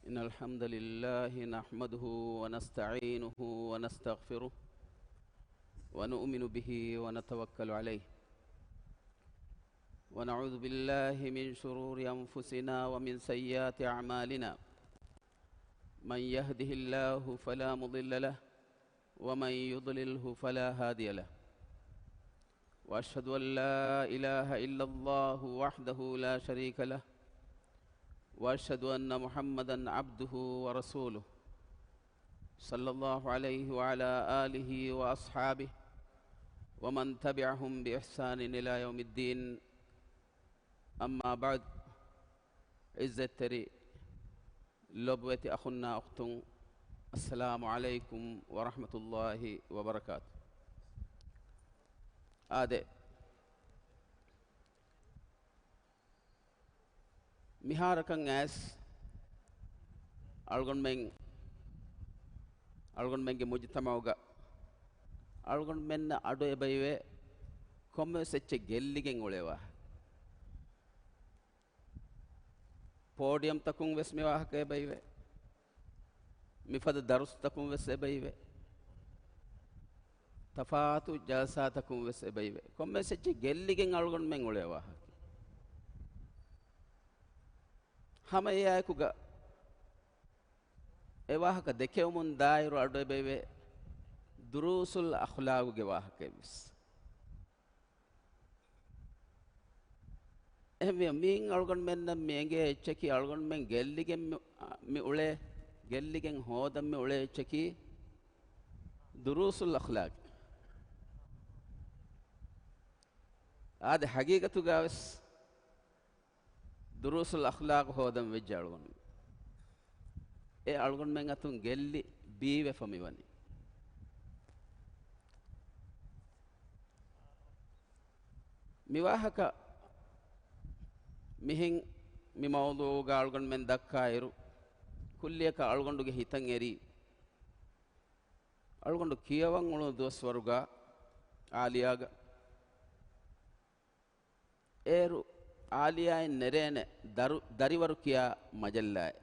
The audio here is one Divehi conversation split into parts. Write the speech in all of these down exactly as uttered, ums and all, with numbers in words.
إن الحمد لله نحمده ونستعينه ونستغفره ونؤمن به ونتوكل عليه، ونعوذ بالله من شرور أنفسنا ومن سيئات أعمالنا. من يهده الله فلا مضل له، ومن يضلله فلا هادي له. وأشهد أن لا إله إلا الله وحده لا شريك له، وأشهد أن محمدا عبده ورسوله، صلى الله عليه وعلى آله وأصحابه ومن تبعهم بإحسان إلى يوم الدين. أما بعد، ޢިއްޒަތްތެރި ލޮބުވެތި އަޚުންނާ އުޚްތުން، އައްސަލާމު ޢަލައިކުމް ވަރަޙްމަތުﷲ ވަބަރަކާތު. އާދެ، މިހާރަކަށް އައިސް އަޅުގަނޑުމެން، އަޅުގަނޑުމެންގެ މުޖުތަމަޢުގަ އަޅުގަނޑުމެންނަށް އަޑު އެބައިވޭ ކޮންމެވެސް އެއްޗެއް ގެއްލިގެން އުޅޭ ވާހަކަ. ޕޯޑިއަމްތަކުން ވެސް މި ވާހަކަ އެބައިވޭ. މިފަދަ ދަރުސްތަކުން ވެސް އެބައިވޭ. ތަފާތު ޖަލްސާތަކުން ވެސް އެބައިވޭ. ކޮންމެވެސް އެއްޗެއް ގެއްލިގެން އަޅުގަނޑުމެން އުޅޭ ވާހަކަ. ހަމަ އެއާއެކުގަ އެ ވާހަކަ ދެކެވުމުން ދާއިރު އަޑު އެބައިވޭ ދުރޫސުލް އަޚްލާގުގެ ވާހަކައެއް ވެސް. އެހެންވެ، މިއިން އަޅުގަނޑުމެންނަށް މި އެނގޭ އެއްޗަކީ، އަޅުގަނޑުމެން ގެއްލިގެން މި، މި އުޅޭ، ގެއްލިގެން ހޯދަން މި އުޅޭ އެއްޗަކީ ދުރޫސުލް އަޚްލާގް. އާދެ، ހަގީގަތުގަ ވެސް ދުރޫސުލް އަޚްލާގު ހޯދަން ވެއްޖެ އަޅުގަނޑު. އެ އަޅުގަނޑުމެން އަތުން ގެއްލި ބީވެފަ މިވަނީ. މި ވާހަކަ މިހެން މި މައުޟޫޢުގަ އަޅުގަނޑުމެން ދައްކާއިރު، ކުއްލިއަކަށް އަޅުގަނޑުގެ ހިތަށް އެރީ، އަޅުގަނޑު ކިޔަވަން އުޅުނު ދުވަސްވަރުގަ އާލިޔާގަ އޭރު އާލިޔާއިން ނެރޭނެ ދަރު، ދަރިވަރު ކިޔާ މަޖައްލާއެއް.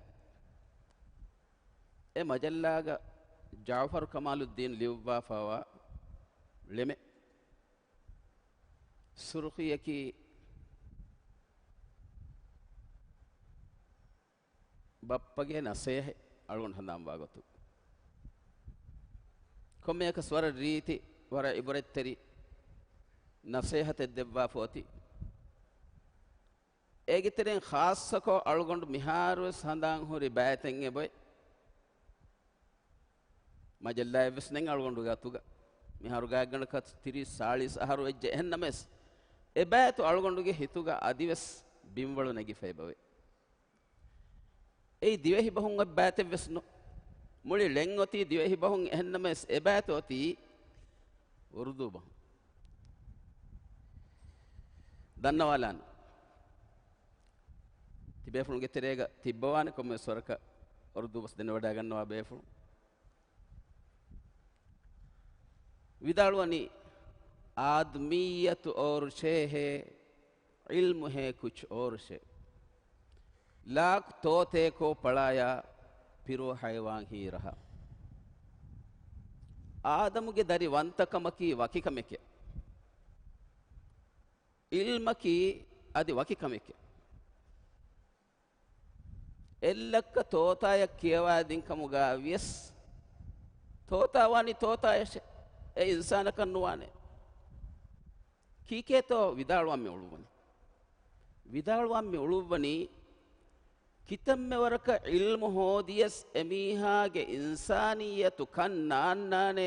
އެ މަޖައްލާގަ ޖަޢުފަރު ކަމާލުއްދީން ލިޔުއްވާފައިވާ ޅެމެއް. ސުރުޚީއަކީ ބައްޕަގެ ނަސޭހަތް އަޅުގަނޑު ހަނދާންވާ ގޮތުން. ކޮންމެއަކަސް ވަރަށް ރީތި، ވަރަށް އިބުރަތްތެރި ނަސޭހަތެއް ދެއްވާފަ އޮތީ. އޭގެ ތެރެއިން ޚާއްޞަކޮށް އަޅުގަނޑު މިހާރުވެސް ހަނދާން ހުރި ބައިތެއް އެބައޮތް. މަޖައްލާއެއްވެސް ނެތް އަޅުގަނޑުގެ އަތުގަ. މިހާރު ގާތްގަނޑަކަށް ތިރީސް ސާޅީސް އަހަރު ވެއްޖެ. އެހެންނަމަވެސް، އެބައިތު އަޅުގަނޑުގެ ހިތުގަ އަދިވެސް ބިންވަޅު ނެގިފަ އެބައޮތް. އެއީ ދިވެހި ބަހުން އޮތް ބައިތެއްވެސް ނޫން. މުޅި ޅެން އޮތީ ދިވެހި ބަހުން، އެހެންނަމަވެސް އެބައިތު އޮތީ އުރުދޫ ބަހުން. ދަންނަވާލާނަން. ތިބޭފުޅުންގެ ތެރޭގަ ތިއްބަވާނެ ކޮންމެވެސް ވަރަކަށް އުރުދޫ ބަސް ދެނެވަޑައިގަންނަވާ ބޭފުޅުން. ވިދާޅުވަނީ، އާދަމިއްޔަތު އޯރު ޝޭހޭ، ޢިލްމު ހޭ ކުޗް އޯރު ޝޭ. ލާކް ތޯތޭ ކޯ ޕަޅާޔާ، ފިރު ހައިވާން ހީ ރަހާ. އާދަމުގެ ދަރި ވަންތަކަމަކީ ވަކިކަމެކޭ. ޢިލްމަކީ އަދި ވަކި ކަމެކޭ. އެއްލައްކަ ތޯތާޔަށް ކިޔަވާދިން ކަމުގަ ވިޔަސް، ތޯތާ ވާނީ ތޯތާޔަށޭ. އެ އިންސާނަކަށް ނުވާނެ. ކީކޭތޯ ވިދާޅުވަން މި އުޅުއްވަނީ؟ ވިދާޅުވަން މި އުޅުއްވަނީ، ކިތަންމެ ވަރަކަށް ޢިލްމު ހޯދިޔަސް އެމީހާގެ އިންސާނިއްޔަތު ކަން ނާންނާނޭ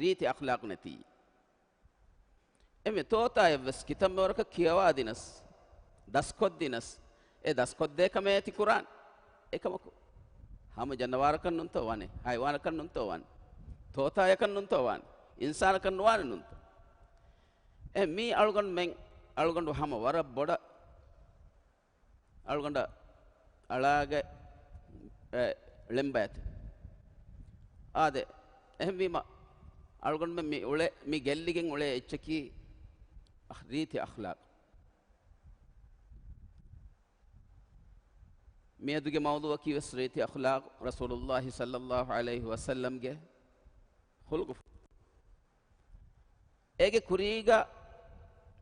ރީތި އަޚްލާޤު ނެތީ. އެންމެ ތޯތާއެއްވެސް ކިތަންމެ ވަރަކަށް ކިޔަވާދިނަސް، ދަސްކޮށްދިނަސް، އެ ދަސްކޮށްދޭ ކަމޭ ތި ކުރާން. އެކަމަކު، ހަމަ ޖަނަވާރަކަށް ނޫންތޯ ވާނެ، ހައިވާނަކަށް ނޫންތޯ ވާނެ، ތޯތާޔަކަށް ނޫންތޯ ވާނެ، އިންސާނަކަށް ނުވާނެ ނޫންތޯ؟ އެ މީ އަޅުގަނޑުމެން، އަޅުގަނޑު ހަމަ ވަރަށް ބޮޑަށް އަޅުގަނޑަށް އަޅާގެ، އެ، ޅެންބައިތި. އާދެ، އެހެންވީމަ، އަޅުގަނޑުމެން މި އުޅޭ، މި ގެއްލިގެން އުޅޭ އެއްޗަކީ ރީތި އަޚްލާޤު. މިއަދުގެ މައުޟޫޢަކީ ވެސް ރީތި އަޚްލާޤު، ރަސޫލުﷲ ޞައްލަﷲ ޢަލައިހި ވަސައްލަމްގެ ޚުލްޤު. އޭގެ ކުރީގަ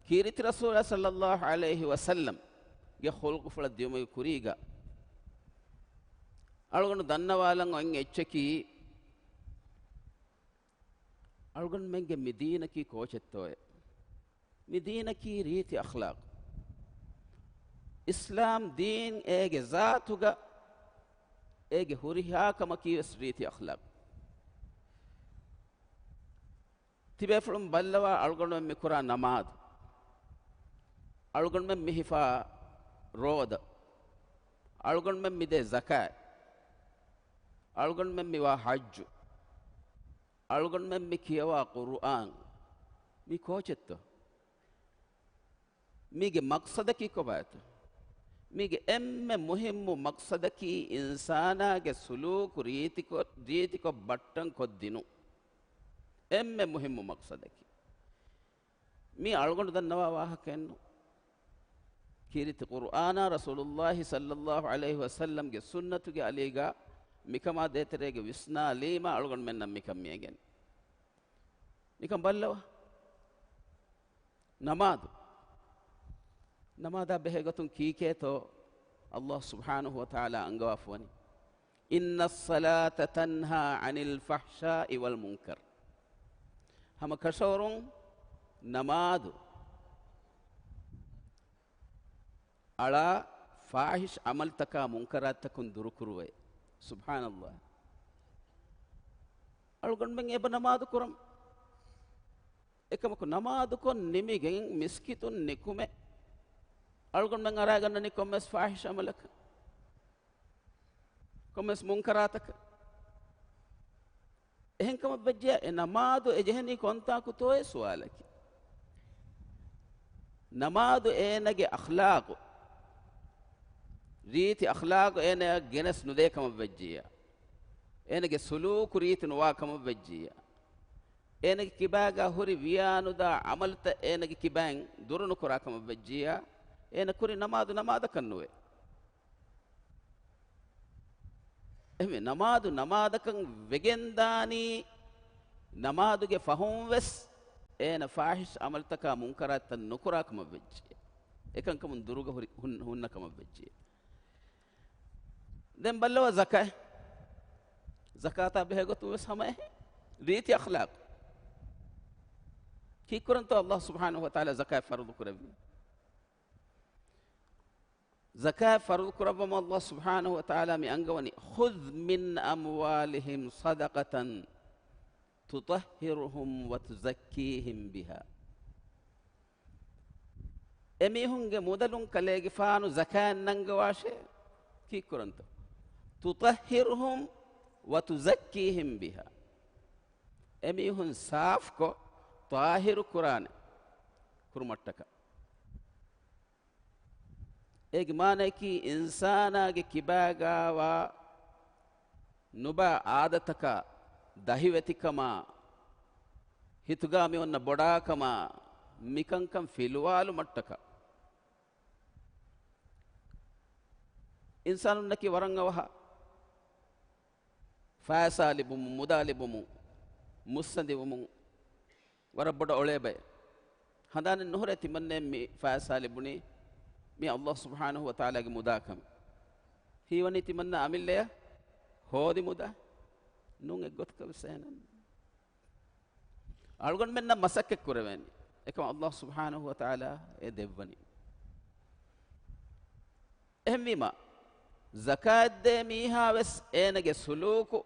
ކީރިތި ރަސޫލާ ޞައްލަﷲ ޢަލައިހި ވަސައްލަމްގެ ޚުލްޤުފުޅަށް ދިޔުމުގެ ކުރީގަ އަޅުގަނޑު ދަންނަވާލަން އޮތް އެއްޗަކީ، އަޅުގަނޑުމެންގެ މި ދީނަކީ ކޯޗެއްތޯއޭ؟ މި ދީނަކީ ރީތި އަޚްލާޤު. އިސްލާމް ދީން އޭގެ ޒާތުގަ އޭގެ ހުރިހާ ކަމަކީ ވެސް ރީތި އަޚްލާޤު. ތިބޭފުޅުން ބައްލަވާ، އަޅުގަނޑުމެން މި ކުރާ ނަމާދު، އަޅުގަނޑުމެން މި ހިފާ ރޯދަ، އަޅުގަނޑުމެން މި ދޭ ޒަކާތް، އަޅުގަނޑުމެން މި ވާ ޙައްޖު، އަޅުގަނޑުމެން މި ކިޔަވާ ޤުރުއާން، މި ކޯޗެއްތޯ؟ މީގެ މަޤްޞަދަކީ ކޮބާތޯ؟ މީގެ އެންމެ މުހިއްމު މަޤްޞަދަކީ އިންސާނާގެ ސުލޫކު ރީތިކޮށް، ރީތިކޮށް ބައްޓަން ކޮށްދިނުން. އެންމެ މުހިއްމު މަޤްޞަދަކީ. މީ އަޅުގަނޑު ދަންނަވާ ވާހަކައެއްނު. ކީރިތި ޤުރުއާނާ ރަސޫލުﷲ ޞައްލަﷲ ޢަލައިހި ވަސައްލަމްގެ ސުންނަތުގެ އަލީގަ މިކަމާ ދޭތެރޭގަ ވިސްނާލީމަ އަޅުގަނޑުމެންނަށް މިކަން މިއެނގެނީ. ނިކަން ބައްލަވާ. ނަމާދު. ނަމާދާ ބެހޭގޮތުން ކީކޭތޯ ﷲ ސުބްޙާނަހޫ ވަތަޢާލާ އަންގަވާފަވަނީ، إن الصلاة تنهى عن الفحشاء والمنكر. ހަމަ ކަށަވަރުން ނަމާދު އަޅާ ފާޙިޝް ޢަމަލުތަކާ މުންކަރާތްތަކުން ދުރުކުރުވައި. ސުބްޙާނަﷲ. އަޅުގަނޑުމެން އެބަ ނަމާދު ކުރަމު. އެކަމަކު ނަމާދުކޮށް ނިމިގެން މިސްކިތުން ނިކުމެ، އަޅުގަނޑުމެން އަރާގަންނަނީ ކޮންމެސް ފާޙިޝް ޢަމަލަކަށް، ކޮންމެސް މުންކަރާތަކަށް. އެހެންކަމަށް ވެއްޖެޔާ އެ ނަމާދު އެ ޖެހެނީ ކޮންތާކުތޯއޭ ސުވާލަކީ. ނަމާދު އޭނަގެ އަޚްލާޤު، ރީތި އަޚްލާޤު އޭނަ ގެނެސް ނުދޭ ކަމަށް ވެއްޖެޔާ، އޭނަގެ ސުލޫކު ރީތި ނުވާ ކަމަށް ވެއްޖިއްޔާ، އޭނަގެ ކިބާގާ ހުރި ވިޔާނުދާ ޢަމަލުތައް އޭނަގެ ކިބައިން ދުރުނުކުރާ ކަމަށް ވެއްޖިއްޔާ، އޭނަ ކުރި ނަމާދު ނަމާދަކަށް ނުވޭ. އެހެންވެ، ނަމާދު ނަމާދަކަށް ވެގެންދާނީ، ނަމާދުގެ ފަހުން ވެސް އޭނަ ފާޙިޝް ޢަމަލުތަކާ މުންކަރާތްތައް ނުކުރާ ކަމަށް ވެއްޖިއްޔާ، އެކަންކަމުން ދުރުގަ ހުރި، ހުން، ހުންނަ ކަމަށް ވެއްޖިއްޔާ. ދެން ބައްލަވާ ޒަކާތް. ޒަކާތާ ބެހޭގޮތުން ވެސް ހަމަ އެހެން. ރީތި އަޚްލާޤު. ކީއްކުރަންތޯ ﷲ ސުބްޙާނަހޫ ވަތަޢާލާ ޒަކާތް ފަރުޟު ކުރެއްވީ؟ ޒަކާތް ފަރުޟު ކުރައްވަމުން ﷲ ސުބްޙާނަހޫ ވަތަޢާލާ މި އަންގަވަނީ، خذ من أموالهم صدقة تطهرهم وتزكيهم بها. އެމީހުންގެ މުދަލުން ކަލޭގެފާނު ޒަކާތް ނަންގަވާށޭ. ކީއްކުރަންތޯ؟ تطهرهم وتزكيهم بها. އެމީހުން ސާފްކޮށް، ޠާހިރު ކުރާނެ ކުރުމަށްޓަކާ. އޭގެ މާނަޔަކީ، އިންސާނާގެ ކިބާގާވާ ނުބައި އާދަތަކާ، ދަހިވެތިކަމާ، ހިތުގާ މި އޮންނަ ބޮޑާކަމާ، މިކަންކަން ފިލުވާލުމަށްޓަކާ. އިންސާނުންނަކީ ވަރަށް އަވަހަށް ފައިސާ ލިބުމުން، މުދާ ލިބުމުން، މުއްސަނދިވުމުން ވަރަށް ބޮޑަށް އޮޅޭ ބައެއް. ހަނދާނެއް ނުހުރޭ ތިމަންނައަށް މި ފައިސާ ލިބުނީ މި ﷲ ސުބްޙާނަހޫ ވަތަޢާލާގެ މުދާކަމެއް. ހީވަނީ ތިމަންނަ އަމިއްލަޔަށް ހޯދި މުދާ ނޫން އެއްގޮތަކަށް ވެސް އެހެނެއް. އަޅުގަނޑުމެންނަށް މަސައްކަތް ކުރެވޭނީ. އެކަމަށް ﷲ ސުބްޙާނަހޫ ވަތަޢާލާ އެ ދެއްވަނީ. އެހެންވީމަ، ޒަކާތްދޭ މީހާ ވެސް އޭނަގެ ސުލޫކު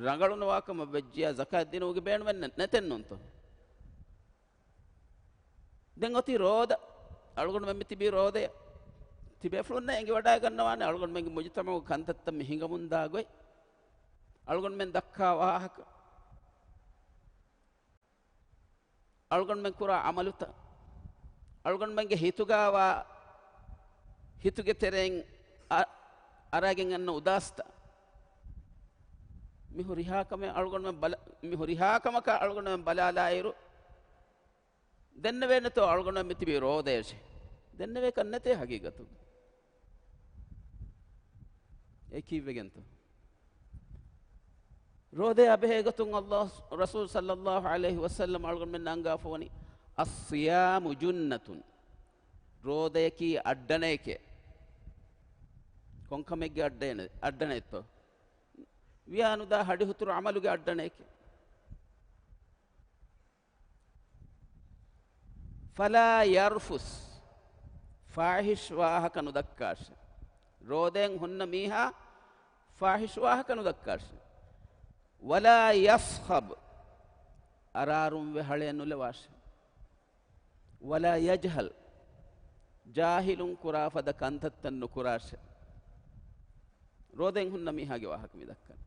ރަނގަޅުނުވާކަމަށް ވެއްޖިއްޔާ، ޒަކާތް ދިނުމުގެ ބޭނުމެއް ނެ-، ނެތެއްނޫންތޯ؟ ދެން އޮތީ ރޯދަ. އަޅުގަނޑުމެން މި ތިބީ ރޯދަޔަށް. ތިބޭފުޅުންނަށް އެނގިވަޑައިގަންނަވާނެ އަޅުގަނޑުމެންގެ މުޖުތަމަޢުގެ ކަންތައްތައް މި ހިނގަމުންދާ ގޮތް. އަޅުގަނޑުމެން ދައްކާ ވާހަކަ. އަޅުގަނޑުމެން ކުރާ ޢަމަލުތައް، އަޅުގަނޑުމެންގެ ހިތުގާވާ، ހިތުގެ ތެރެއިން އަ-، އަރާގެން އަންނަ އުދާސްތައް، މި ހުރިހާ ކަމެއް އަޅުގަނޑުމެން ބަލަ-، މި ހުރިހާ ކަމަކަށް އަޅުގަނޑުމެން ބަލާލާއިރު، ދެންނެވޭނެތޯ އަޅުގަނޑުމެން މި ތިބީ ރޯދަޔަށޭ؟ ދެންނެވޭކަށް ނެތޭ ހަގީގަތުގަ. އެ ކީއްވެގެންތޯ؟ ރޯދަޔާ ބެހޭ ގޮތުން ﷲ، ރަސޫލު ޞައްލައްލާހު ޢަލައިހި ވަސައްލަމަ އަޅުގަނޑުމެންނަށް އަންގާފަވަނީ، "الصيام جنة." ރޯދަޔަކީ އައްޑަނައެކޭ. ކޮންކަމެއްގެ އައްޑަނެއް، އައްޑަނެއްތޯ؟ ވިޔާނުދާ ހަޑިހުތުރު ޢަމަލުގެ އައްޑަނެއެކޭ. "فلا يرفث." ފާޙިޝް ވާހަކަ ނުދައްކާށޭ. ރޯދައިން ހުންނަ މީހާ ފާޙިޝް ވާހަކަ ނުދައްކާށޭ. "ولا يصخب." އަރާރުންވެ ހަޅޭ ނުލަވާށޭ. "ولا يجهل." ޖާހިލުން ކުރާ ފަދަ ކަންތައްތައް ނުކުރާށޭ. ރޯދައިން ހުންނަ މީހާގެ ވާހަކަ މި ދައްކަނީ.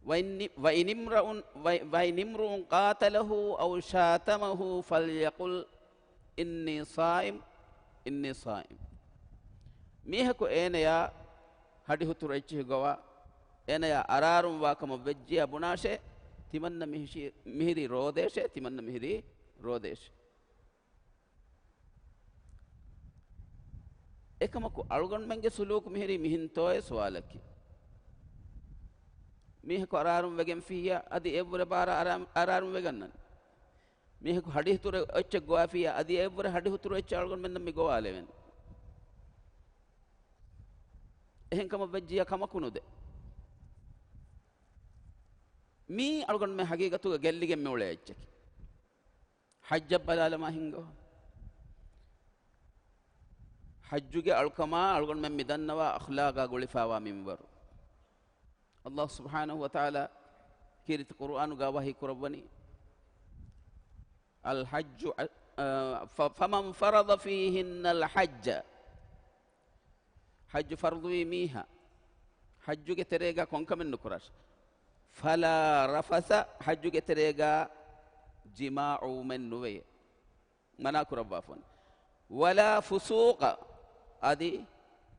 "وإن، وإن امرؤ، وإن امرؤ قاتله أو شاتمه فليقل إني صائم، إني صائم." މީހަކު އޭނަޔާ ހަޑިހުތުރު އެއްޗިހި ގޮވާ، އޭނަޔާ އަރާރުން ވާ ކަމަށް ވެއްޖިޔާ ބުނާށޭ، "ތިމަންނަ މިހިށީ، މިހިރީ ރޯދައޭށޭ، ތިމަންނަ މިހިރީ ރޯދައޭށޭ." އެކަމަކު އަޅުގަނޑުމެންގެ ސުލޫކު މިހިރީ މިހެންތޯއޭ ސުވާލަކީ. މީހަކު އަރާރުން ވެގެންފިއްޔާ، އަދި އެއްވުރެ ބާރަށް އަރާ، އަރާރުން ވެގަންނަން. މީހަކު ހަޑިހުތުރު އެއްޗެއް ގޮވާފިއްޔާ، އަދި އެއްވުރެ ހަޑިހުތުރު އެއްޗެއް އަޅުގަނޑުމެންނަށް މި ގޮވާލެވެން. އެހެން ކަމަށް ވެއްޖިޔާ ކަމަކު ނުދޭ. މީ އަޅުގަނޑުމެން ހަގީގަތުގަ ގެއްލިގެން މިއުޅޭ އެއްޗަކީ. ޙައްޖަށް ބަލާލަމާ ހިނގާ. ޙައްޖުގެ އަޅުކަމާ އަޅުގަނޑުމެން މިދަންނަވާ އަޚްލާގާ ގުޅިފާވާ މިންވަރު. ﷲ ސުބްޙާނަހޫ ވަތަޢާލާ ކީރިތި ޤުރުއާނުގާ ވަޙީ ކުރައްވަނީ، الحج، އަ، އަ، ފަ، فمن فرض فيهن الحج. ޙައްޖު ފަރުޟުވީ މީހާ، ޙައްޖުގެ ތެރޭގާ ކޮންކަމެއް ނުކުރާށޭ. فلا رفث، ޙައްޖުގެ ތެރޭގާ ޖިމާޢުވުމެއް ނުވެޔޭ. މަނާ ކުރައްވާފަ ވަނީ. ولا فسوق، އަދި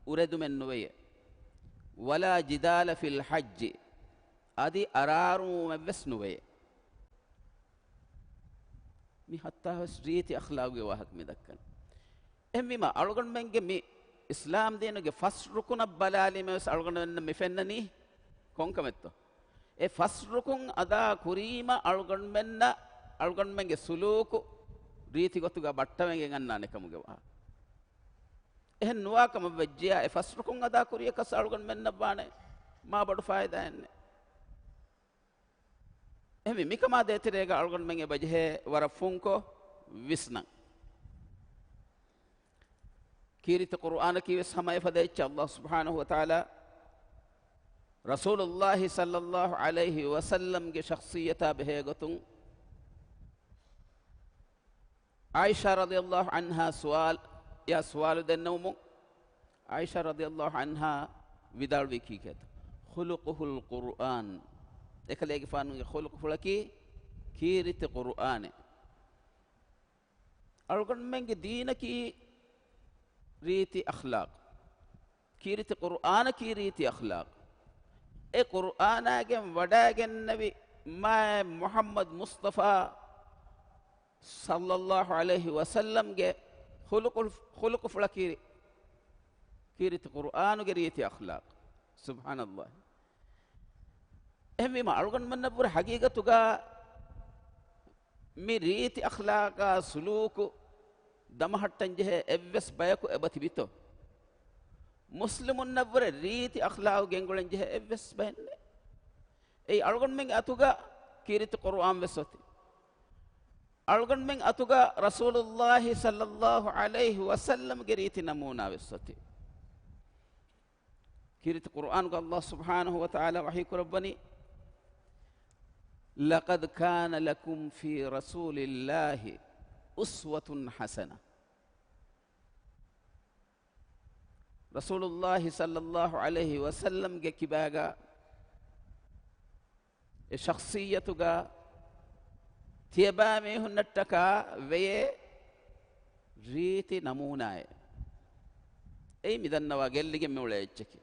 އުރެދުމެއް ނުވެޔޭ. ولا جدال في الحج، އަދި އަރާރުވުމެއްވެސް ނުވެޔޭ. މި ހައްތާވެސް ރީތި އަޚްލާގުގެ ވާހަކަ މި ދައްކަނީ. އެހެންވީމާ، އަޅުގަނޑުމެންގެ މި އިސްލާމް ދީނުގެ ފަސް ރުކުނަށް ބަލާލީމަވެސް އަޅުގަނޑުމެންނަށް މި ފެންނަނީ ކޮންކަމެއްތޯ؟ އެ ފަސް ރުކުން އަދާ ކުރީމަ އަޅުގަނޑުމެންނަށް، އަޅުގަނޑުމެންގެ ސުލޫކު ރީތި ގޮތުގަ ބައްޓަވެގެން އަންނާނެ ކަމުގެ ވާހަކަ. އެހެން ނުވާ ކަމަށް ވެއްޖިޔާ، އެ ފަސް ރުކުން އަދާ ކުރިޔަކަސް އަޅުގަނޑުމެންނަށް ވާނެ މާ ބޮޑު ފާއިދާއެއް ނެތް. އެހެންވީ، މިކަމާ ދޭތެރޭގަ އަޅުގަނޑުމެން އެބަޖެހޭ ވަރަށް ފުންކޮށް ވިސްނަން. ކީރިތި ޤުރުއާނަކީ ވެސް ހަމަ އެފަދަ އެއްޗެއް. ﷲ ސުބްޙާނަހޫ ވަތަޢާލާ ރަސޫލުﷲ ޞައްލައްލާހު ޢަލައިހި ވަސައްލަމްގެ ޝަޚްޞިއްޔަތާ ބެހޭ ގޮތުން ޢާއިޝާ ރަޟިޔައްލާހު ޢަންހާ ސުވާލު، ޔާ ސުވާލު ދެންނެވުމުން، ޢާއިޝާ ރަޟިޔައްލާހު ޢަންހާ ވިދާޅުވީ ކީކޭތަ؟ "خلقه القرآن." އެކަލޭގެފާނުގެ ޚުލުޤުފުޅަކީ ކީރިތި ޤުރުއާނެއް. އަޅުގަނޑުމެންގެ ދީނަކީ ރީތި އަޚްލާޤު. ކީރިތި ޤުރުއާނަކީ ރީތި އަޚްލާޤު. އެ ޤުރުއާނާގެން ވަޑައިގެންނެވި މާތް މުޙައްމަދު މުޞްޠަފާ ޞައްލައްލާހު ޢަލައިހި ވަސައްލަމްގެ ޚުލުޤު، ޚުލުޤުފުޅަކީ ކީރިތި ޤުރުއާނުގެ ރީތި އަޚްލާޤު. ސުބްޙާނައްލާހި. އެހެންވީމަ، އަޅުގަނޑުމެންނަށްވުރެ ޙަޤީޤަތުގަ މި ރީތި އަޚްލާޤާ ސުލޫކު ދަމަހައްޓަންޖެހޭ އެއްވެސް ބަޔަކު އެބަ ތިބިތޯ؟ މުސްލިމުންނަށްވުރެ ރީތި އަޚްލާޤު ގެންގުޅެންޖެހޭ އެއްވެސް ބައެއް ނެތް. އެއީ އަޅުގަނޑުމެންގެ އަތުގަ ކީރިތި ޤުރުއާން ވެސް އޮތީ. އަޅުގަނޑުމެން އަތުގަ ރަސޫލުއްލާހި ޞައްލައްލާހު ޢަލައިހި ވަސައްލަމްގެ ރީތި ނަމޫނާ ވެސް އޮތީ. ކީރިތި ޤުރުއާނުގަ ﷲ ސުބްޙާނަހު ވަތަޢާލާ ވަޙީ ކުރައްވަނީ، "لقد كان لكم في رسول الله أسوة حسنة." ރަސޫލުއްލާހި ޞައްލައްލާހު ޢަލައިހި ވަސައްލަމްގެ ކިބާގަ އެ ޝަޚްޞިއްޔަތުގަ ތިޔަބައިމީހުންނަށްޓަކާ ވެޔޭ ރީތި ނަމޫނާއެއް. އެއީ މިދަންނަވާ ގެއްލިގެން މިއުޅޭ އެއްޗަކީ.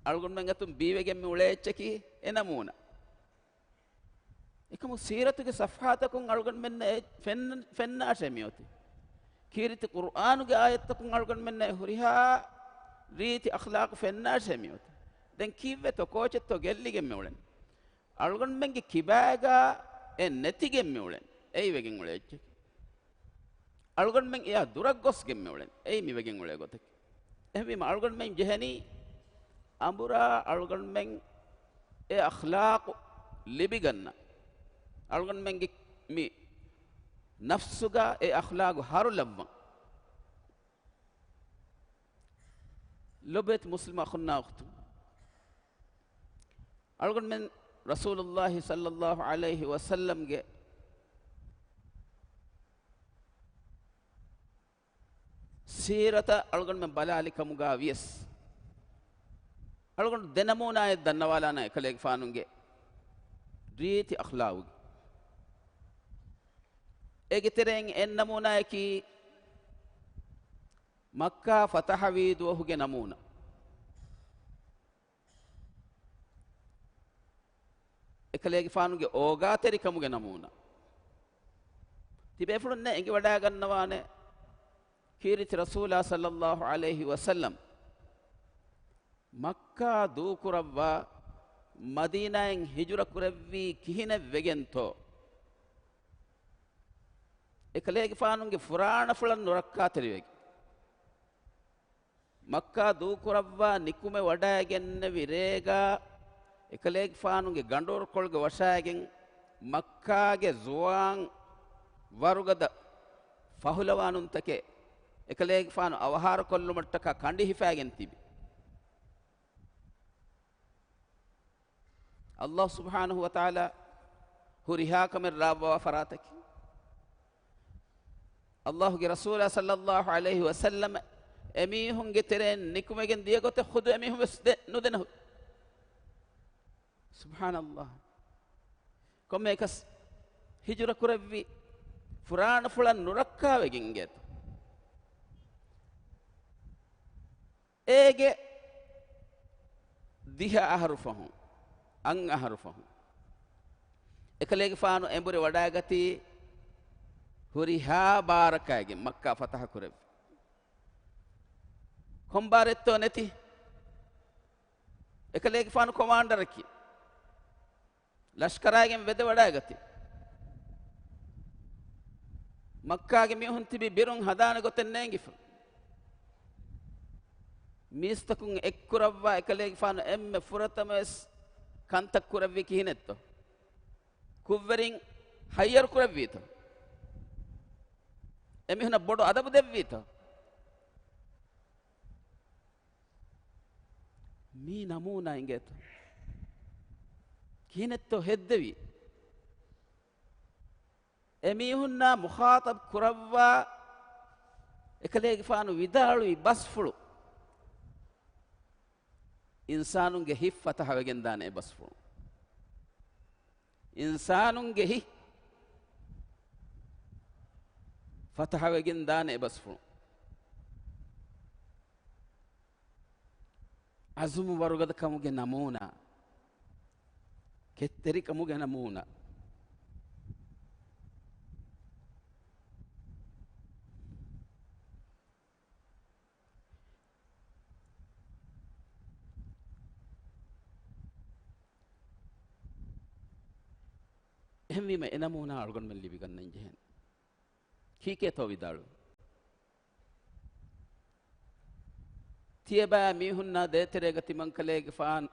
އަޅުގަނޑުމެން އަތުން ބީވެގެން މިއުޅޭ އެއްޗަކީ އެ ނަމޫނާ. އެކަމު ސީރަތުގެ ޞަފްޙާތަކުން އަޅުގަނޑުމެންނަށް އެ ފެން، ފެންނާށޭ މިއޮތީ. ކީރިތި ޤުރުއާނުގެ އާޔަތްތަކުން އަޅުގަނޑުމެންނަށް އެ ހުރިހާ ރީތި އަޚްލާޤު ފެންނާށޭ މިއޮތީ. ދެން ކީއްވެތޯ ކޯޗެއްތޯ ގެއްލިގެން މިއުޅެނީ؟ އަޅުގަނޑުމެންގެ ކިބާގާ އެ ނެތިގެން މިއުޅެނީ. އެއީ ވެގެން އުޅޭ އެއްޗެކޭ. އަޅުގަނޑުމެން އެއާ ދުރަށް ގޮސްގެން މިއުޅެނީ. އެއީ މިވެގެން އުޅޭ ގޮތަކީ. އެހެންވީމަ އަޅުގަނޑުމެން ޖެހެނީ އަނބުރާ އަޅުގަނޑުމެން އެ އަޚްލާޤު ލިބިގަންނަ. އަޅުގަނޑުމެންގެ މި ނަފްސުގަ އެ އަޚްލާޤު ހަރުލައްވަން. ލޮބުވެތި މުސްލިމް އަޚުންނާ އުޚްތުން، އަޅުގަނޑުމެން ރަސޫލުﷲ ޞައްލަﷲ ޢަލައިހި ވަސައްލަމްގެ ސީރަތަށް އަޅުގަނޑުމެން ބަލާލި ކަމުގަ ވިޔަސް، އަޅުގަނޑު ދެ ނަމޫނާއެއް ދަންނަވާލާނަން އެކަލޭގެފާނުގެ ރީތި އަޚްލާޤުގެ. އޭގެ ތެރެއިން އެއް ނަމޫނާއަކީ މައްކާ ފަތަޙަވީ ދުވަހުގެ ނަމޫނާ. އެކަލޭގެފާނުގެ އޯގާތެރިކަމުގެ ނަމޫނާ. ތިބޭފުޅުންނެއް އެނގިވަޑައިގަންނަވާނެ، ކީރިތި ރަސޫލާ ޞައްލަﷲ ޢަލައިހި ވަސައްލަމް މައްކާ ދޫކުރައްވާ މަދީނާއިން ހިޖުރަ ކުރެއްވީ ކިހިނެއް ވެގެންތޯ؟ އެކަލޭގެފާނުގެ ފުރާނަފުޅަށް ނުރައްކާތެރިވެގެން. މައްކާ ދޫކުރައްވާ ނިކުމެވަޑައިގެންނެވި ރޭގަ އެކަލޭގެފާނުގެ ގަނޑުވަރުކޮޅުގެ ވަށާގެން މައްކާގެ ޒުވާން ވަރުގަދަ ފަހުލަވާނުންތަކެއް އެކަލޭގެފާނު އަވަހާރަކޮށްލުމަށްޓަކާ ކަނޑި ހިފާގެން ތިބި. ﷲ ސުބްޙާނަހޫ ވަތަޢާލާ ހުރިހާ ކަމެއް ރާވާ ފަރާތަކީ، ﷲގެ ރަސޫލާ ޞައްލަﷲ ޢަލައިހި ވަސައްލަމް އެމީހުންގެ ތެރެއިން ނިކުމެގެން ދިޔަ ގޮތެއް ޚުދު އެމީހުން ވެސް ދެ-، ނުދެނެ. ސުބްޙާނަﷲ. ކޮންމެއަކަސް ހިޖުރަ ކުރެއްވި ފުރާނަފުޅަށް ނުރައްކާވެގެން އިނގޭތޯ. އޭގެ ދިހަ އަހަރު ފަހުން، އަށް އަހަރު ފަހުން، އެކަލޭގެފާނު އެނބުރި ވަޑައިގަތީ ހުރިހާ ބާރަކާގެން މައްކާ ފަތަޙަ ކުރެއްވި. ކޮން ބާރެއްތޯ ނެތި؟ އެކަލޭގެފާނު ކޮމާންޑަރަކީ. ލަޝްކަރާގެން ވެދެވަޑައިގަތީ. މައްކާގެ މީހުން ތިބި ބިރުން ހަދާނެ ގޮތެއް ނޭނގިފަ. މީސްތަކުން އެއްކުރައްވާ އެކަލޭގެފާނު އެންމެ ފުރަތަމަވެސް ކަންތައް ކުރެއްވީ ކިހިނެއްތޯ؟ ކުށްވެރިން ހައްޔަރު ކުރެއްވީތޯ؟ އެމީހުނަށް ބޮޑު އަދަބު ދެއްވީތޯ؟ މި ނަމޫނާ އިނގޭތޯ؟ ކިހިނެއްތޯ ހެއްދެވީ؟ އެމީހުންނާ މުޚާޠަބް ކުރައްވާ އެކަލޭގެފާނު ވިދާޅުވި ބަސްފުޅު، އިންސާނުންގެ ހިތް ފަތަހަވެގެން ދާނެ އެ ބަސްފުޅު. އިންސާނުންގެ ހިތް ފަތަހަވެގެން ދާނެ އެ ބަސްފުޅު. އަޒުމު ވަރުގަދަކަމުގެ ނަމޫނާ، ކެތްތެރިކަމުގެ ނަމޫނާ. އެހެންވީމަ އެ ނަމޫނާ އަޅުގަނޑުމެން ލިބިގަންނަން ޖެހޭނެ. ކީކޭތޯ ވިދާޅުވީ؟ ތިޔަބައި މީހުންނާ ދޭތެރޭގަ ތިމަންކަލޭގެފާނު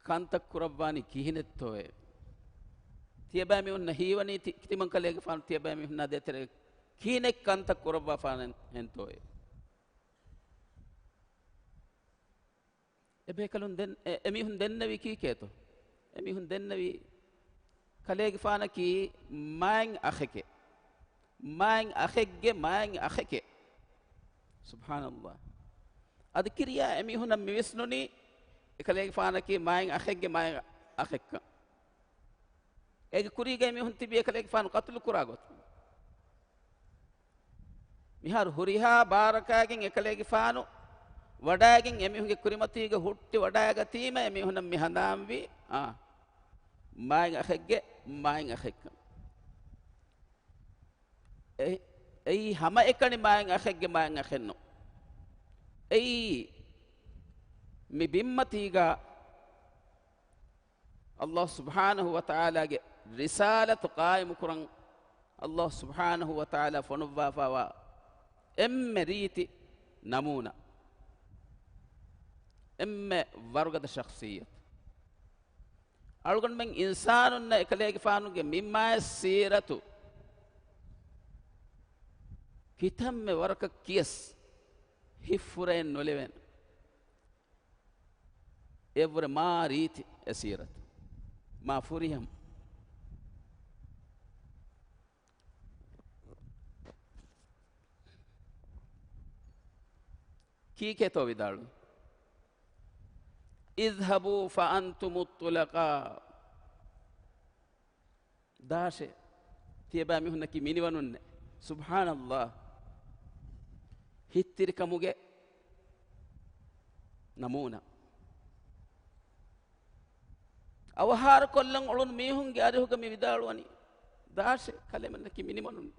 ކަންތައް ކުރައްވާނީ ކިހިނެއްތޯއޭ؟ ތިޔަބައި މީހުންނަށް ހީވަނީ ތި-، ތިމަންކަލޭގެފާނު ތިޔަބައި މީހުންނާ ދޭތެރޭގަ ކިހިނެއް ކަންތައް ކުރައްވާފާނެ ހެންތޯއޭ؟ އެބޭކަލުން ދެން-، އެ-، އެމީހުން ދެންނެވީ ކީކޭތޯ؟ އެމީހުން ދެންނެވީ ކަލޭގެފާނަކީ މާތް އަޚެކޭ. މާތް އަޚެއްގެ މާތް އަޚެކޭ. ސުބްޙާނަﷲ. އަދި ކިރިޔާ އެމީހުންނަށް މިވިސްނުނީ އެކަލޭގެފާނަކީ މާތް އަޚެއްގެ މާތް އަޚެއްކަން. އޭގެ ކުރީގައި މީހުން ތިބީ އެކަލޭގެފާނު ޤަތުލު ކުރާ ގޮތުން. މިހާރު ހުރިހާ ބާރަކާގެން އެކަލޭގެފާނު ވަޑައިގެން އެމީހުންގެ ކުރިމަތީގަ ހުއްޓި ވަޑައިގަތީމަ އެމީހުނަށް މި ހަނދާންވީ، އާ، މާތް އަޚެއްގެ މާތް އަޚެއްކަން. އެ-، އެއީ ހަމައެކަނި މާތް އަޚެއްގެ މާތް އަޚެއްނު. އެއީ މި ބިންމަތީގަ ﷲ ސުބްޙާނަހޫ ވަތަޢާލާގެ ރިސާލަތު ޤާއިމުކުރަން ﷲ ސުބްޙާނަހޫ ވަތަޢާލާ ފޮނުއްވާފައިވާ އެންމެ ރީތި ނަމޫނާ، އެންމެ ވަރުގަދަ ޝަޚްޞިއްޔަތު. އަޅުގަނޑުމެން އިންސާނުންނަށް އެކަލޭގެފާނުގެ މި މާތް ސީރަތު ކިތަންމެ ވަރަކަށް ކިޔަސް ހިތްފުރައެއް ނުލެވޭނެ. އެއަށްވުރެ މާ ރީތި އެ ސީރަތު. މާ ފުރިހަމަ. ކީކޭތޯ ވިދާޅުވީ؟ اذهبوا فأنتم الطلقاء. ދާށޭ، ތިޔަބައިމީހުންނަކީ މިނިވަނުންނޭ. ސުބްޙާނަﷲ. ހިތްތިރިކަމުގެ ނަމޫނާ. އަވަހާރަކޮށްލަން އުޅުނު މީހުންގެ އަރިހުގަ މި ވިދާޅުވަނީ، ދާށޭ، ކަލޭމެންނަކީ މިނިވަނުން.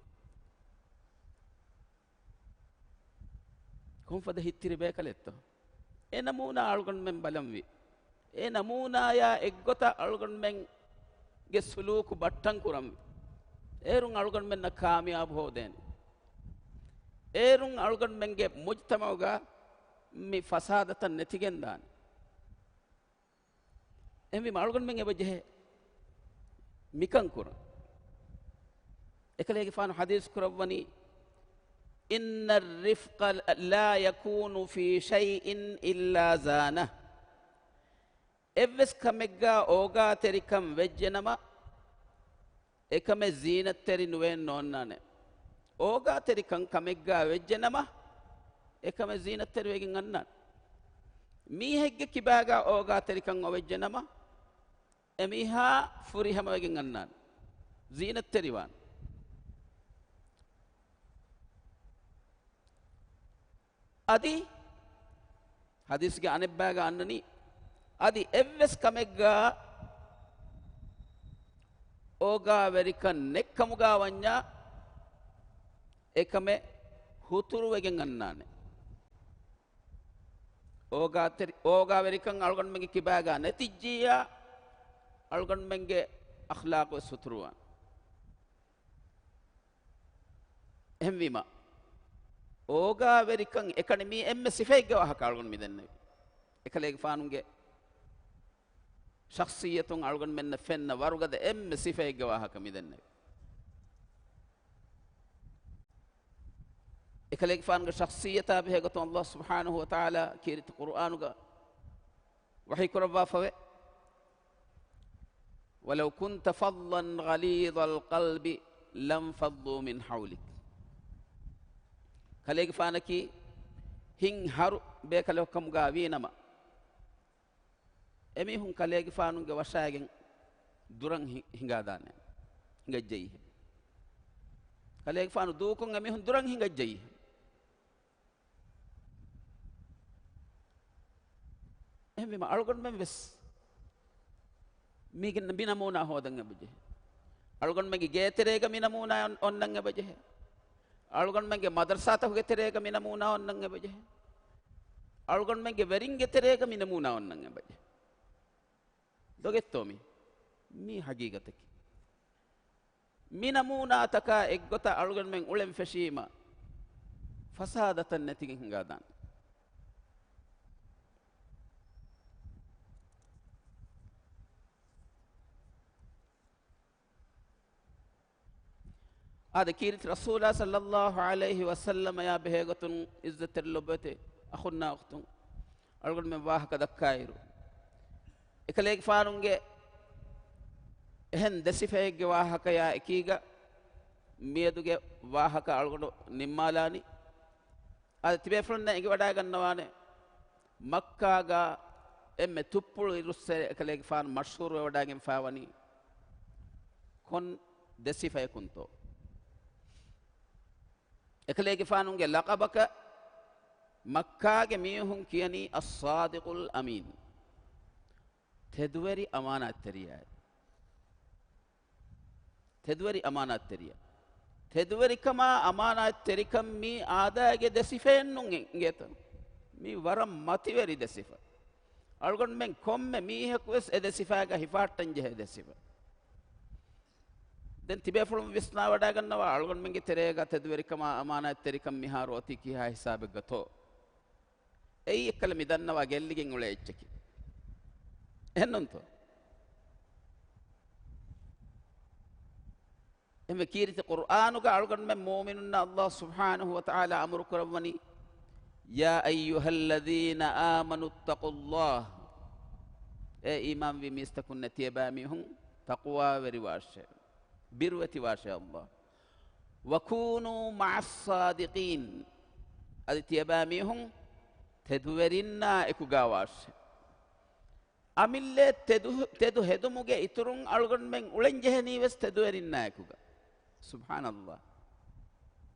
ކޮންފަދަ ހިތްތިރި ބޭކަލެއްތޯ؟ އެ ނަމޫނާ އަޅުގަނޑުމެން ބަލަންވީ. އެ ނަމޫނާޔާ އެއްގޮތަށް އަޅުގަނޑުމެންގެ ސުލޫކު ބައްޓަން ކުރަންވީ. އޭރުން އަޅުގަނޑުމެންނަށް ކާމިޔާބު ހޯދޭނެ. އޭރުން އަޅުގަނޑުމެންގެ މުޖްތަމަޢުގަ މި ފަސާދަތައް ނެތިގެންދާނެ. އެހެންވީމަ އަޅުގަނޑުމެން އެބަ ޖެހޭ މިކަން ކުރަން. އެކަލޭގެފާނު ޙަދީޘް ކުރައްވަނީ، إن الرفق لا يكون في شيء إلا زانه. އެއްވެސް ކަމެއްގާ އޯގާތެރިކަން ވެއްޖެނަމަ، އެކަމެއް ޒީނަތްތެރި ނުވެގެން ނޯންނާނެ. އޯގާތެރިކަން ކަމެއްގާ ވެއްޖެނަމަ، އެކަމެއް ޒީނަތްތެރިވެގެން އަންނާނެ. މީހެއްގެ ކިބާގާ އޯގާތެރިކަން އޮވެއްޖެނަމަ، އެމީހާ ފުރިހަމަވެގެން އަންނާނެ. ޒީނަތްތެރިވާނެ. އަދި ޙަދީޘްގެ އަނެއްބައިގަ އަންނަނީ، އަދި އެއްވެސް ކަމެއްގަ އޯގާވެރިކަން ނެއްކަމުގަ ވަންޏާ، އެކަމެއް ހުތުރުވެގެން އަންނާނެ. އޯގާތެރި-، އޯގާވެރިކަން އަޅުގަނޑުމެންގެ ކިބާގަ ނެތިއްޖިއްޔާ، އަޅުގަނޑުމެންގެ އަޚްލާޤުވެސް ހުތުރުވާނެ. އެހެންވީމަ، އޯގާވެރިކަން އެކަނި މީ އެންމެ ސިފައެއްގެ ވާހަކަ އަޅުގަނޑު މި ދެންނެވި. އެކަލޭގެފާނުގެ ޝަޚްޞިއްޔަތުން އަޅުގަނޑުމެންނަށް ފެންނަ ވަރުގަދަ އެންމެ ސިފައެއްގެ ވާހަކަ މި ދެންނެވި. އެކަލޭގެފާނުގެ ޝަޚްޞިއްޔަތާ ބެހޭގޮތުން ﷲ ސުބްޙާނަހޫ ވަތަޢާލާ ކީރިތި ޤުރުއާނުގަ ވަޙީ ކުރައްވާފަވޭ، ولو كنت فظا غليظ القلب لانفضوا من حولك. ކަލޭގެފާނަކީ ހިތްހަރު ބޭކަލެއް ކަމުގަ ވީނަމަ، އެމީހުން ކަލޭގެފާނުގެ ވަށައިގެން ދުރަށް ހި-، ހިނގާދާނެ، ހިނގައްޖައީހެން. ކަލޭގެފާނު ދޫކޮށް އެމީހުން ދުރަށް ހިނގައްޖައީހެން. އެހެންވީމަ އަޅުގަނޑުމެން ވެސް މީގެ މި ނަމޫނާ ހޯދަން އެބަޖެހޭ. އަޅުގަނޑުމެންގެ ގޭތެރޭގަ މި ނަމޫނާ އޮން-، އޮންނަން އެބަޖެހޭ. އަޅުގަނޑުމެންގެ މަދަރުސާތަކުގެ ތެރޭގަ މި ނަމޫނާ އޮންނަން އެބަޖެހޭ. އަޅުގަނޑުމެންގެ ވެރިންގެ ތެރޭގަ މި ނަމޫނާ އޮންނަން އެބަޖެހޭ. ދޮގެއްތޯ މީ؟ މީ ހަގީގަތަކީ. މި ނަމޫނާތަކާ އެއްގޮތަށް އަޅުގަނޑުމެން އުޅެން ފެށީމަ، ފަސާދަތައް ނެތިގެން ހިނގާދާނެ. އާދެ، ކީރިތި ރަސޫލާ ޞައްލައްލާހު ޢަލައިހި ވަސައްލަމަޔާ ބެހޭގޮތުން ޢިއްޒަތްތެރި ލޮބުވެތި އަޚުންނާ އުޚްތުން، އަޅުގަނޑުމެން ވާހަކަ ދައްކާއިރު، އެކަލޭގެފާނުގެ އެހެން ދެ ސިފައެއްގެ ވާހަކަޔާ އެކީގަ މިއަދުގެ ވާހަކަ އަޅުގަނޑު ނިންމާލާނީ. އަދި ތިބޭފުޅުންނަށް އެނގިވަޑައިގަންނަވާނެ، މައްކާގަ އެންމެ ތުއްޕުޅު އިރުއްސެއް އެކަލޭގެފާނު މަޝްހޫރުވެވަޑައިގެންފައިވަނީ ކޮން ދެ ސިފަޔަކުންތޯ؟ އެކަލޭގެފާނުގެ ލަޤަބަކަށް މައްކާގެ މީހުން ކިޔަނީ އައްޞާދިޤުލް އަމީން، ތެދުވެރި އަމާނާތްތެރިޔާއޭ. ތެދުވެރި އަމާނާތްތެރިޔާ. ތެދުވެރިކަމާ އަމާނާތްތެރިކަން މީ އާދައިގެ ދެ ސިފައެއްނު އިނގޭތަ؟ މީ ވަރަށް މަތިވެރި ދެ ސިފަ. އަޅުގަނޑުމެން ކޮންމެ މީހަކުވެސް އެ ދެ ސިފައިގަ ހިފާއްޓަން ޖެހޭ ދެ ސިފަ. ދެން ތިބޭފުޅުން ވިސްނާވަޑައިގަންނަވާ، އަޅުގަނޑުމެންގެ ތެރޭގަ ތެދުވެރިކަމާ އަމާނާތްތެރިކަން މިހާރު އޮތީ ކިހާ ހިސާބެއްގަތޯ؟ އެއީ އެއްކަލަ މި ދަންނަވާ ގެއްލިގެން އުޅޭ އެއްޗަކީ. އެހެންނޫންތޯ؟ އެހެންވެ ކީރިތި ޤުރްއާނުގަ އަޅުގަނޑުމެން މުއުމިނުންނަށް ﷲ ސުބްޙާނަހޫ ވަތަޢާލާ އަމުރު ކުރައްވަނީ، يا أيها الذين آمنوا اتقوا الله. އޭ އީމާންވި މީސްތަކުންނޭ، ތިޔަބައިމީހުން ތަޤްވާވެރިވާށޭ، ބިރުވެތިވާށޭ ﷲ. وكونوا مع الصادقين. އަދި ތިޔަބައިމީހުން ތެދުވެރިންނާ އެކުގަވާށޭ. އަމިއްލައަށް ތެދު، ތެދު ހެދުމުގެ އިތުރުން އަޅުގަނޑުމެން އުޅެންޖެހެނީވެސް ތެދުވެރިންނާއެކުގަ. ސުބްޙާނަﷲ.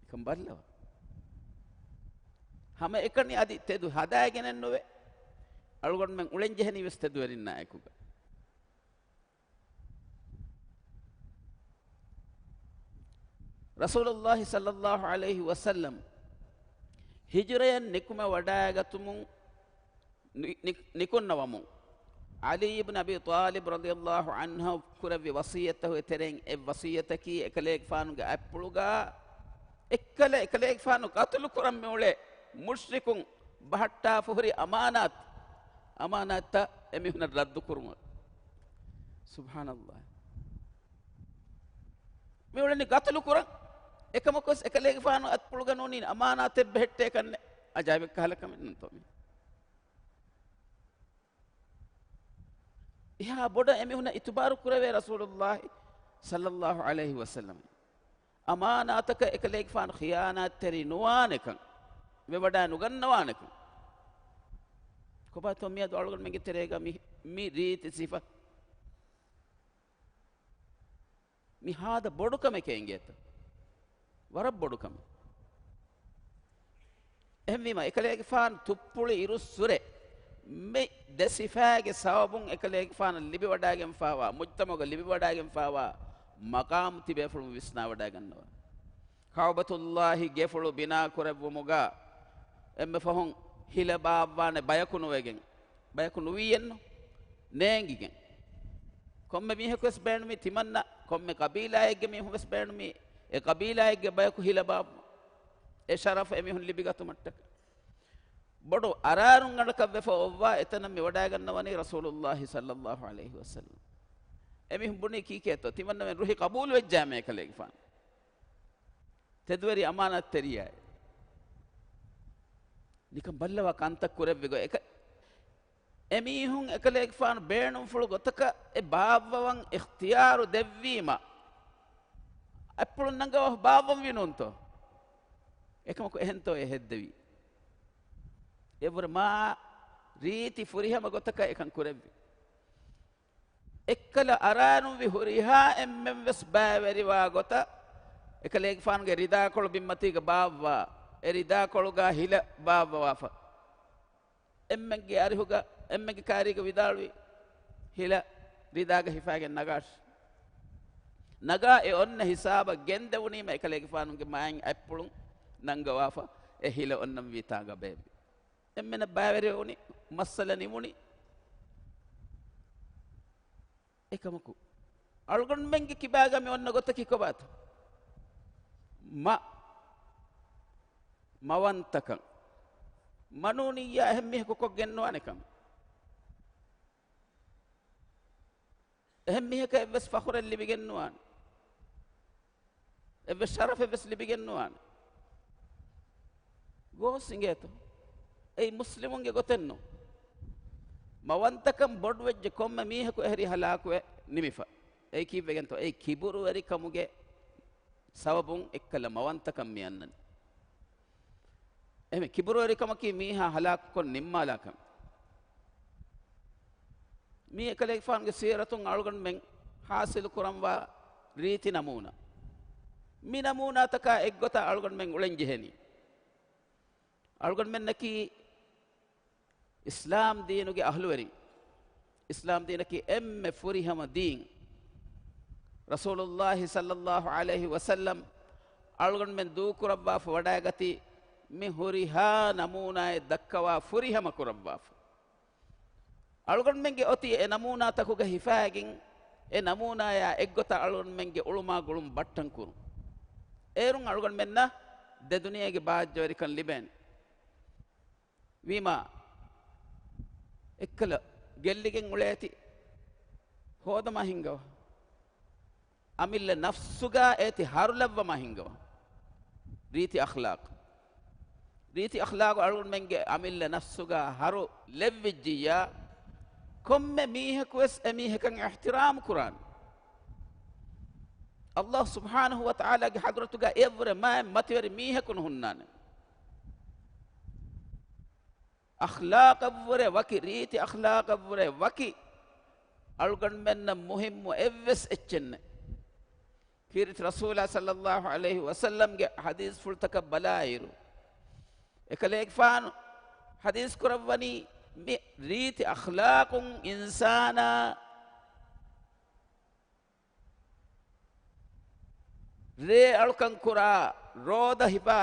އެކަން ބައްލަވާ. ހަމައެކަނި އަދި ތެދު ހަދާގެނެއްނުވޭ. އަޅުގަނޑުމެން އުޅެންޖެހެނީވެސް ތެދުވެރިންނާއެކުގަ. ރަސޫލުﷲ ޞައްލަﷲ ޢަލައިހި ވަސައްލަމް ހިޖުރަޔަށް ނިކުމެވަޑައިގަތުމުން، ނި-، ނި-، ނިކުންނަވަމުން، ޢަލީ އިބްނު އަބީ ޠާލިބް ރަޟިޔަﷲ ޢަންހު ކުރެއްވި ވަޞިއްޔަތްތަކުގެ ތެރެއިން އެއް ވަޞިއްޔަތަކީ، އެކަލޭގެފާނުގެ އަތްޕުޅުގަ އެއްކަލަ އެކަލޭގެފާނު ޤަތުލު ކުރަން މިއުޅޭ މުޝްރިކުން ބަހައްޓާފަ ހުރި އަމާނާތް، އަމާނާތްތައް އެމީހުނަށް ރައްދު ކުރުމަށް. ސުބްޙާނަﷲ. މިއުޅެނީ ޤަތުލު ކުރަން. އެކަމަކުވެސް އެކަލޭގެފާނު އަތްޕުޅުގަ ނޫނީ އަމާނާތެއް ބެހެއްޓޭ ކަންނޭ. އަޖާއިބެއް ކަހަލަ ކަމެއް ނޫންތޯ މީ؟ އެހާ ބޮޑަށް އެމީހުނަށް އިތުބާރު ކުރެވޭ ރަސޫލުﷲ ޞައްލަﷲ ޢަލައިހި ވަސައްލަމް. އަމާނާތަކަށް އެކަލޭގެފާނު ޚިޔާނާތްތެރި ނުވާނެކަން، ވެވަޑައި ނުގަންނަވާނެކަން. ކޮބާތޯ މިއަދު އަޅުގަނޑުމެންގެ ތެރޭގަ މި، މި ރީތި ސިފަ؟ މި ހާދަ ބޮޑު ކަމެކޭ އިނގޭތަ؟ ވަރަށް ބޮޑު ކަމެއް. އެހެންވީމަ، އެކަލޭގެފާނު ތުއްޕުޅި އިރުއްސުރެ މި ދެ ސިފައިގެ ސަބަބުން އެކަލޭގެފާނަށް ލިބިވަޑައިގެންފާވާ، މުޖްތަމަޢުގަ ލިބިވަޑައިގެންފާވާ މަޤާމު ތިބޭފުޅުން ވިސްނާވަޑައިގަންނަވާ. ކަޢުބަތުﷲ ގެފުޅު ބިނާ ކުރެއްވުމުގަ އެންމެ ފަހުން ހިލަ ބާއްވާނެ ބަޔަކު ނުވެގެން، ބަޔަކު ނުވީއެއްނު، ނޭނގިގެން. ކޮންމެ މީހަކުވެސް ބޭނުމީ ތިމަންނަ، ކޮންމެ ޤަބީލާއެއްގެ މީހުންވެސް ބޭނުމީ އެ ޤަބީލާއެއްގެ ބަޔަކު ހިލަ ބާއްވުން. އެ ޝަރަފު އެމީހުން ލިބިގަތުމަށްޓަކައި. ބޮޑު އަރާރުންގަނޑަކަށް ވެފަ އޮއްވާ އެތަނަށް މިވަޑައިގަންނަވަނީ ރަސޫލުﷲ ޞައްލަﷲ ޢަލައިހި ވަސައްލަމް. އެމީހުން ބުނީ ކީކޭތޯ؟ ތިމަންނަމެން ރުހި ޤަބޫލުވެއްޖާމޭ ކަލޭގެފާނު. ތެދުވެރި އަމާނާތްތެރިޔާއޭ. ނިކަން ބައްލަވާ ކަންތައް ކުރެއްވި ގޮތް. އެކަ-، އެމީހުން އެކަލޭގެފާނު ބޭނުންފުޅު ގޮތަކަށް އެ ބާއްވަވަން އިޚްތިޔާރު ދެއްވީމަ، އަތްޕުޅުން ނަންގަވާ ބާއްވަންވީ ނޫންތޯ؟ އެކަމަކު އެހެންތޯ އެ ހެއްދެވީ؟ އެއަށްވުރެ މާ ރީތި ފުރިހަމަ ގޮތަކަށް އެކަން ކުރެއްވި. އެއްކަލަ އަރާނުންވި ހުރިހާ އެންމެންވެސް ބައިވެރިވާ ގޮތަށް އެކަލޭގެފާނުގެ ރިދާކޮޅު ބިންމަތީގަ ބާއްވާ، އެ ރިދާކޮޅުގަ ހިލަ ބާއްވަވާފަ. އެންމެންގެ އަރިހުގަ، އެންމެންގެ ކާރީގަ ވިދާޅުވި، ހިލަ ރިދާގަ ހިފާގެން ނަގާށި. ނަގާ އެ އޮންނަ ހިސާބަށް ގެންދެވުނީމަ އެކަލޭގެފާނުގެ މާތް އަތްޕުޅުން ނަންގަވާފަ އެ ހިލަ އޮންނަންވީ ތާގަ ބޭއްވި. އެންމެނަށް ބައިވެރިވެވުނީ، މައްސަލަ ނިމުނީ. އެކަމަކު، އަޅުގަނޑުމެންގެ ކިބާގަ މި އޮންނަ ގޮތަކީ ކޮބާތަ؟ މަ، މަވަންތަކަން. މަނޫނިއްޔާ އެހެން މީހަކު ކޮށްގެން ނުވާނެ ކަމެއް. އެހެން މީހަކަށް އެއްވެސް ފަޚުރެއް ލިބިގެން ނުވާނެ. އެއްވެސް ޝަރަފެއްވެސް ލިބިގެން ނުވާނެ. ގޯސް އިނގޭތޯ؟ އެއީ މުސްލިމުންގެ ގޮތެއްނު. މަވަންތަކަން ބޮޑުވެއްޖެ ކޮންމެ މީހަކު އެހެރީ ހަލާކުވެ ނިމިފަ. އެއީ ކީއްވެގެންތޯ؟ އެއީ ކިބުރުވެރިކަމުގެ ސަބަބުން އެއްކަލަ މަވަންތަކަން މި އަންނަނީ. އެހެން ކިބުރުވެރިކަމަކީ މީހާ ހަލާކުކޮށް ނިންމާލާ ކަމެއް. މީ އެކަލޭގެފާނުގެ ސީރަތުން އަޅުގަނޑުމެން ހާސިލު ކުރަންވާ ރީތި ނަމޫނާ. މި ނަމޫނާތަކާ އެއްގޮތަށް އަޅުގަނޑުމެން އުޅެން ޖެހެނީ. އަޅުގަނޑުމެންނަކީ އިސްލާމް ދީނުގެ އަހްލުވެރިން. އިސްލާމް ދީނަކީ އެންމެ ފުރިހަމަ ދީން. ރަސޫލުﷲ ޞައްލަﷲ ޢަލައިހި ވަސައްލަމް އަޅުގަނޑުމެން ދޫކުރައްވާފަ ވަޑައިގަތީ މި ހުރިހާ ނަމޫނާއެއް ދައްކަވާ ފުރިހަމަ ކުރައްވާފަ. އަޅުގަނޑުމެންގެ އޮތީ އެ ނަމޫނާތަކުގަ ހިފައިގެން، އެ ނަމޫނާޔާ އެއްގޮތަށް އަޅުގަނޑުމެންގެ އުޅުމާ ގުޅުން ބައްޓަން ކުރުން. އޭރުން އަޅުގަނޑުމެންނަށް ދެ ދުނިޔޭގެ ބާއްޖަވެރިކަން ލިބޭނެ. ވީމާ، އެއްކަލަ ގެއްލިގެން އުޅޭތި ހޯދަމާ ހިންގަވާ. އަމިއްލަ ނަފްސުގަ އޭތި ހަރުލައްވަމާ ހިންގަވާ. ރީތި އަޚްލާޤު. ރީތި އަޚްލާޤު އަޅުގަނޑުމެންގެ އަމިއްލަ ނަފްސުގަ ހަރު ލެއްވިއްޖިއްޔާ، ކޮންމެ މީހަކުވެސް އެ މީހަކަށް އިޙްތިރާމް ކުރާނެ. ﷲ ސުބްޙާނަހޫ ވަތަޢާލާގެ ޙަޟްރަތުގަ އެއަށްވުރެ މާތް މަތިވެރި މީހަކު ނުހުންނާނެ. އަޚްލާޤަށްވުރެ ވަކި، ރީތި އަޚްލާޤަށްވުރެ ވަކި އަޅުގަނޑުމެންނަށް މުހިއްމު އެއްވެސް އެއްޗެއް ނެތް. ކީރިތި ރަސޫލާ ޞައްލައްލާހު ޢަލައިހި ވަސައްލަމްގެ ޙަދީޘްފުޅުތަކަށް ބަލާއިރު، އެކަލޭގެފާނު ޙަދީޘް ކުރައްވަނީ، މި ރީތި އަޚްލާޤުން އިންސާނާ ރޭ އަޅުކަން ކުރާ، ރޯދަ ހިފާ،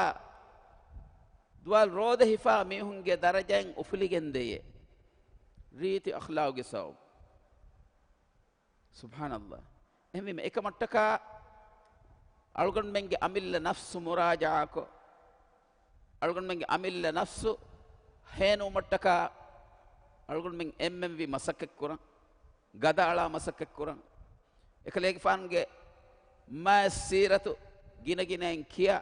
ދުވާލު ރޯދަ ހިފާ މީހުންގެ ދަރަޖައިން އުފުލިގެން ދެޔޭ. ރީތި އަޚްލާޤުގެ ސަބަބު. ސުބްޙާނަﷲ. އެހެންވީމަ، އެކަމަށްޓަކާ އަޅުގަނޑުމެންގެ އަމިއްލަ ނަފްސު މުރާޖަޢާކޮށް، އަޅުގަނޑުމެންގެ އަމިއްލަ ނަފްސު ހޭނުވުމަށްޓަކާ އަޅުގަނޑުމެން އެންމެންވީ މަސައްކަތްކުރަން، ގަދައަޅާ މަސައްކަތްކުރަން. އެކަލޭގެފާނުގެ މާތް ސީރަތު ގިނަގިނައިން ކިޔާ،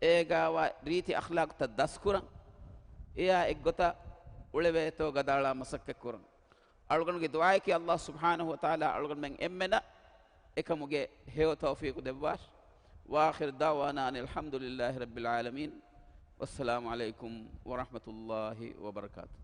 އޭގާވާ ރީތި އަޚްލާޤުތައް ދަސްކުރަން، އެޔާ އެއްގޮތަށް އުޅެވޭތޯ ގަދައަޅާ މަސައްކަތްކުރަން. އަޅުގަނޑުގެ ދުޢާއަކީ ﷲ ސުބްޙާނަހޫ ވަތަޢާލާ އަޅުގަނޑުމެން އެންމެނަށް އެކަމުގެ ހެޔޮ ތައުފީޤު ދެއްވާށި. وآخر دعوانا أن الحمد لله رب العالمين. والسلام عليكم ورحمة الله وبركاته.